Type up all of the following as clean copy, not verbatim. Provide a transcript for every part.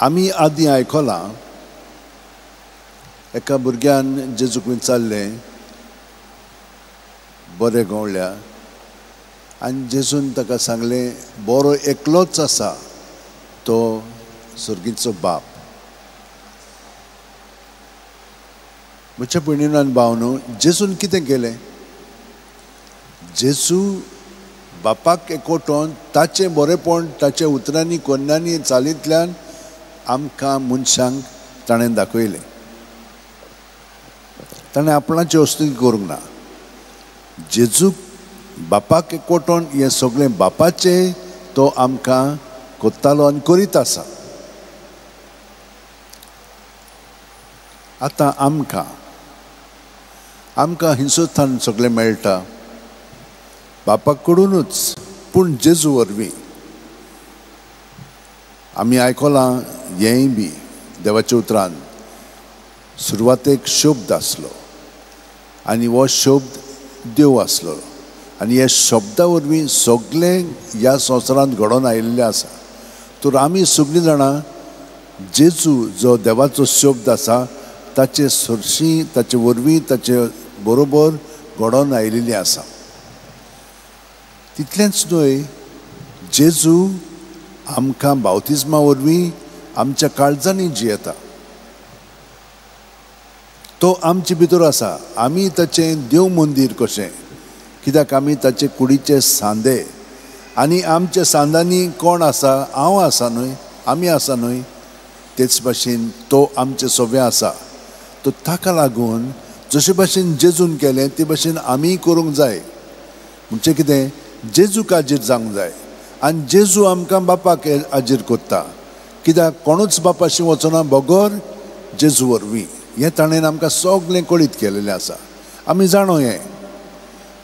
आमी आदीं आयकलां, एका भुरग्यान जेजूक विचारलें बरें गवळ्या, आनी जेजून ताका सांगलें बरो एकलोच आसा, तो सर्गीचो बाप. म्हज्या भयणीन आनी भावनो, जेजून कितें केलें? जेजू बापाक एकवटोन ताचें बरेंपण ताच्या उतरांनी कोन्यांनी चालींतल्यान आमकां मनशांक ताणें दाखयलें. ताणें आपणाची वस्तू करूंक ना. जेजूक बापाक एकवटोन हें सगळें बापाचें तो आमकां कोत्तालो आनी करीत आसा. आतां आमकां आमकां हिंसोस्थान सगळें मेळटा बापाक कडुनूच, पूण जेजू वरवीं. आमी आयकलां हेंय बी देवाच्या उतरान, सुरवातेक शब्द आसलो आनी हो शब्द देव आसलो आनी ह्या शब्दा वरवीं सगळें ह्या संवसारांत घडोवन आयिल्लें आसा. तर आमी सगळीं जाणां जेजू जो देवाचो शब्द आसा ताचे सरशी, ताचे वरवीं, ताचे बरोबर घडोवन आयिल्ली आसा. तितलेंच न्हय, जेजू आमकां बावतिज्मा वरवीं आमच्या काळजांनी जियेता. तो आमचे भितर आसा. आमी ताचें देव मंदीर कशें, कित्याक आमी ताचे कुडीचे सांदे, आनी आमच्या सांदांनी कोण आसा? हांव आसा न्हय, आमी आसा न्हय. तेच भाशेन तो आमचे सोबे आसा. तो ताका लागून जशे भाशेन जेजून केलें ते भाशेन आमीय करूंक जाय. म्हणजे कितें? जेजूक हाजीर जावंक जाय आनी जेजू आमकां बापाक हाजीर करता. कित्याक कोणूच बापाशी वचना बगर जेजू वरवीं. हें ताणें आमकां सगळें कळीत केलेलें आसा. आमी जाणो हें,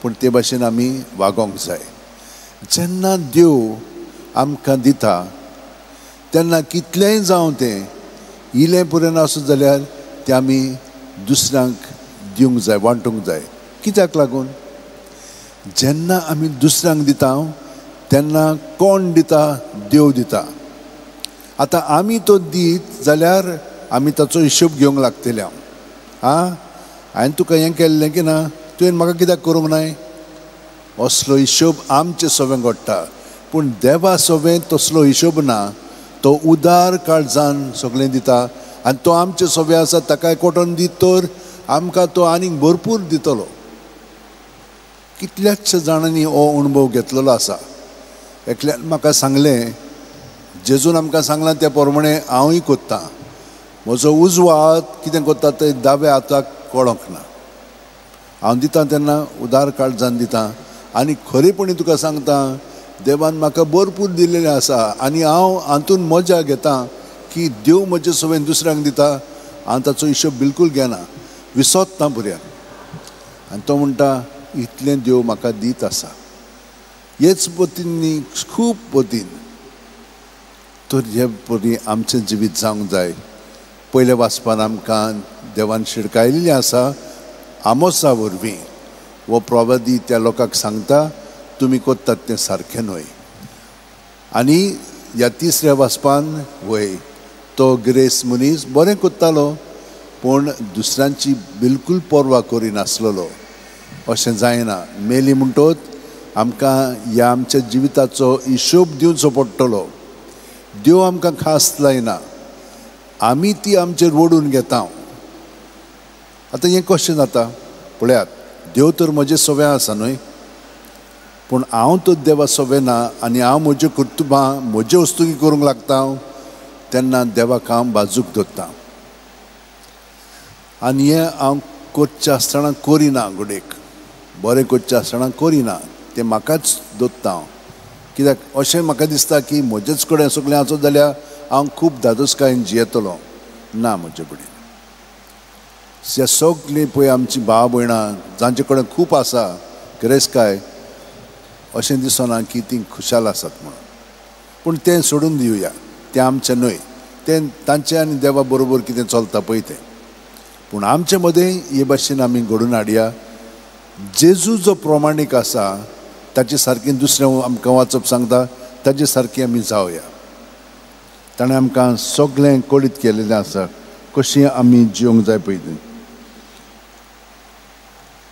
पूण ते भाशेन आमी वागोंक जाय. जेन्ना देव आमकां दिता तेन्ना कितलेंय जावं तें इलें पुरें आसूं जाल्यार तें आमी दुसऱ्यांक दिवंक जाय, वांटूंक जाय. कित्याक लागून? जेन्ना आमी दुसऱ्यांक दिता तेन्ना कोण दिता? देव दिता. आतां आमी तो दीत जाल्यार आमी ताचो हिशोब घेवंक लागतले. आं, हांवें तुका हें केल्लें की ना, तुवें म्हाका कित्याक करूंक नाय? असलो हिशोब आमचे सोबें घडटा, पूण देवा सोबें तसलो हिशोब ना. तो उदार काळजान सगळें दिता आनी तो आमचे सोबे आसा. ताका एकवटोन दीत तर आमकां तो आनीक भरपूर दितलो. कितल्याच जाणांनी हो अणभव घेतलेलो आसा. एकल्यान म्हाका सांगलें, जेजून आमकां सांगलां त्या प्रमाणे हांवूय कोत्तां. म्हजो उजवो हात कितें करता तें दाव्या हाताक कळोंक ना. हांव दितां तेन्ना उदार काळजान दितां आनी खरेपणी तुका सांगता, देवान म्हाका भरपूर दिल्लेलें आसा आनी हांव हातून मजा घेता की देव म्हजे सवेन दुसऱ्यांक दिता. हांव ताचो हिशोब बिलकूल घेना, विसोतना भुरग्याक. आनी तो म्हणटा इतलें देव म्हाका दीत आसा. हेच पतीन, खूब पतीन. तर हे परी आमचें जिवीत जावंक जाय. पयल्या वाचपान आमकां देवान शिडकायिल्लें आसा आमोसा वरवीं. हो प्रवादी त्या लोकांक सांगता तुमी करतात तें सारकें न्हय. आनी ह्या तिसऱ्या वाचपान वय तो ग्रेस मनीस बरें करतालो, पूण दुसऱ्यांची बिलकूल पर्वा करिनासलेलो. अशें जायना. मेली म्हणटोच आमकां ह्या आमच्या जिविताचो हिशोब दिवचो पडटलो. देव आमकां खास लायना, आमी ती आमचेर ओडून घेता. आतां हें कशें जाता पळयात, देव तर म्हजें सोबें आसा न्हय, पूण हांव तर देवा सोबें ना आनी हांव म्हज्यो कर्तुबां म्हज्यो वस्तुकी करूंक लागता तेन्ना देवाक हांव बाजूक दवरता आनी हें हांव करचें आसतना करिना. घडयेक बरें करचें आसतना करिना, तें म्हाकाच दवरता हांव. कित्याक अशें म्हाका दिसता की म्हजेच कडेन सगळें आसत जाल्यार हांव खूब धादोसकायेन जियेतलो. ना, म्हजे कडेन ह्या सगळीं पळय आमची भाव भयणां जांचे कडेन खूब आसा गिरेस्तकाय, अशें दिसना की तीं खुशाल आसात म्हणून. पूण तें सोडून दिवया, तें आमचें न्हय, तें तांचें आनी देवा बरोबर कितें चलता पळय तें. पूण आमचे मदें हे भाशेन आमी घडून हाडया. जेजू जो प्रमाणीक आसा ताचे सारकें दुसरें आमकां वाचप सांगता, ताचे सारकें आमी जावया. ताणें आमकां सगळें कळीत केलेलें आसा कशें आमी जिवंक जाय पळय.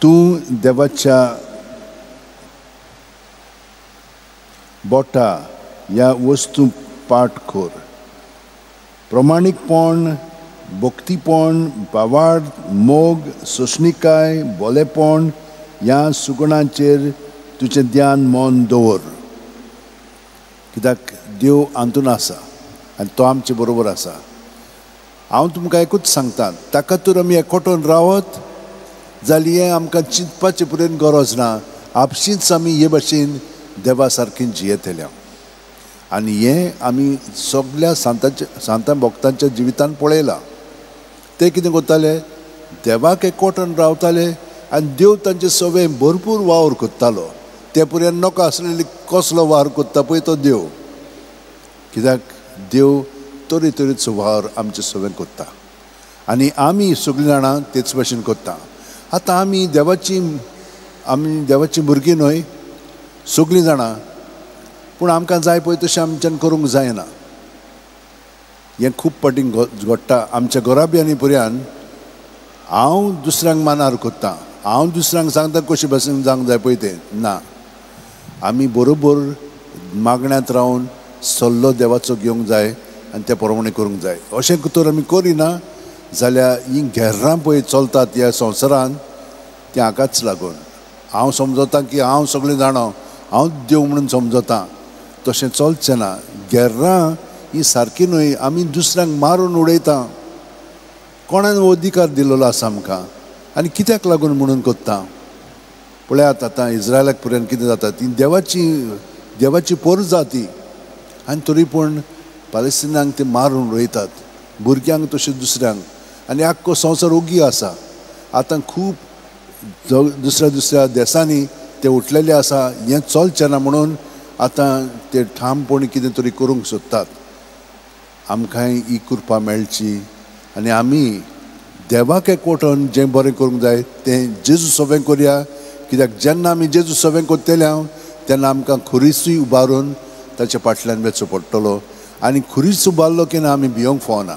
तूं देवाच्या बोटा ह्या वस्तू पाठ कर. प्रमाणीकपण, भक्तीपण, भावार्थ, मोग, सोंसणीकाय, बोलेपण ह्या सुगुणांचेर तुजें ध्यान मन दवर. कित्याक देव हातून आसा आनी तो आमचे बरोबर आसा. हांव तुमकां एकूच सांगता, ताका तर आमी एकवटून रावत जाल्यार हें आमकां चिंतपाचें पर्यंत गरज ना. आपशींच आमी हे भाशेन देवा सारकी जियेतले. आनी हें आमी सगल्या सांतां भक्तांच्या जिवितान पळयलां. ते कितें करताले, देवाक एकवटून रावताले आनी देव तांचे सवे भरपूर वावर करतालो. ते पर्यंत नाका आसलेली कसलो वावर करता पळय तो देव. कित्याक देव तरेतरेचो वावर आमचे सवे करता आनी आमी सगळीं जाणां तेच भाशेन करता. आतां आमी देवाची भुरगीं न्हय सगळीं जाणां, पूण आमकां जाय पळय तशें आमच्यान करूंक जायना. हें खूब फावटीं घडटा आमच्या घराब्यांनी पर्यंत. हांव दुसऱ्यांक मानार करता, हांव दुसऱ्यांक सांगता कशें भाशेन जावंक जाय पळय तें ना. आमी बरोबर मागण्यांत रावन सल्लो देवाचो घेवंक जाय आनी त्या प्रमाणे करूंक जाय. अशें तर आमी करिना जाल्यार हीं घेर्रां पळय चलतात ह्या संवसारांत तें हाकाच लागून. हांव समजता की हांव सगळें जाणा, हांव देव म्हणून समजता, तशें चलचें ना. घेर्रां ही सारकी न्हय, आमी दुसऱ्यांक मारून उडयता. कोणान हो अधिकार दिलेलो आसा आमकां आनी कित्याक लागून म्हणून करता? पळयात आतां इज्रायलाक पर्यंत कितें जाता. ती देवाची पोरजा ती, आनी तरी पूण पालेस्टिनांक ते मारून उडयतात, भुरग्यांक तशें दुसऱ्यांक. आनी आख्खो संवसार ओगी आसा. आतां खूब दुसऱ्या दुसऱ्या देशांनी ते उठलेले आसा, हें चलचें ना म्हणून आतां ते ठामपणी कितें तरी करूंक सोदतात. आमकांय ही कृपा मेळची आनी आमी देवाक एकवटून जें बरें करूंक जाय तें जेजू सवें करया. कित्याक जेन्ना आमी जेजू सवें करतले हांव तेन्ना आमकां खुरीसूय उबारून ताच्या फाटल्यान वेचो पडटलो. आनी खुरीस उबारलो की ना आमी भियोंक फावना.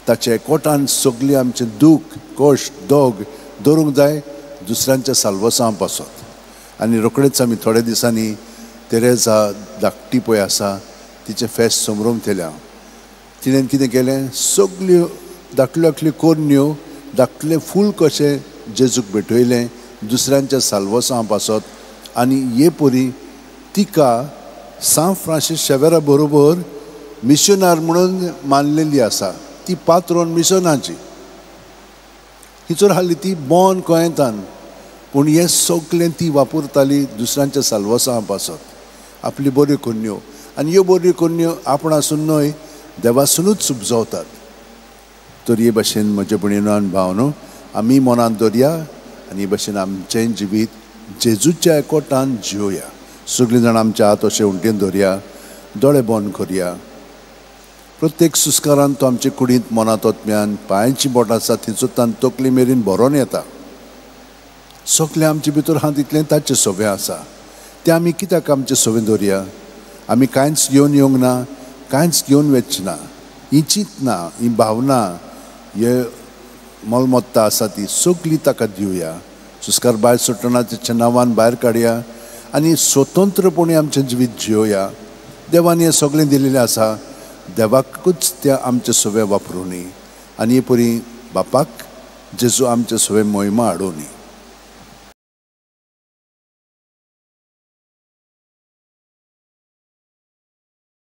ताच्या एकवटान सगळें आमचें दूख, कश्ट, दोग दवरूंक जाय दुसऱ्यांच्या साल्वसां पासत. आनी रोखडेच आमी थोड्या दिसांनी तेरेजा धाकटी पळय आसा तिचें फेस्त समरोवंक हांव. तिणें कितें केलें, सगल्यो धाकल्यो धाकल्यो कोरन्यो धाकलें फूल कशें जेजूक भेटयलें दुसऱ्यांच्या साल्वसां पासत. आनी हे परी तिका सांत फ्रांसीस शेवेरा बरोबर मिशनार म्हणून मानलेली आसा. ती पात्रोन मिशनाची हिचोर हाडली ती बॉन गोंयांतान, पूण हें सगळें ती वापरताली दुसऱ्यांच्या साल्वसां पासत, आपली बऱ्यो कोन्यो. आनी ह्यो बऱ्यो कोन्यो आपणासून न्हय देवासुनूच उपजवतात. तर हे भाशेन म्हजे भयणीनो आनी भावनो आमी मनांत दवरया आनी हे भाशेन आमचें जिवीत जेजूच्या एकवटान जिवया. सगळीं जाणां आमच्या हात अशें उंटेन दवरया, दोळे बंद करया. प्रत्येक सुस्कारान तो आमचे कुडींत मनांत ओतम्यान पांयांची बोटां आसा थंयसर तकली मेरेन भरोन येता. सगळें आमचे भितर आहा तितलें ताचें सवें आसा. तें आमी कित्याक आमचें सवें दवरया? आमी कांयच घेवन येवंक ना, कांयच घेवन वचचें ना. ही चिंतना, ही भावना, हे मलमत्ता आसा ती सगळी ताका दिवया. सुस्कार भायर सुटना ताच्या नांवान भायर काडया आनी स्वतंत्रपणे आमचें जिवीत जियोया. देवान हें सगळें दिलेलें आसा, देवाकूच त्या आमचे सवें वापरूनी आनी हे परी बापाक जेजू आमचे सवें मोहिमा हाडुनी.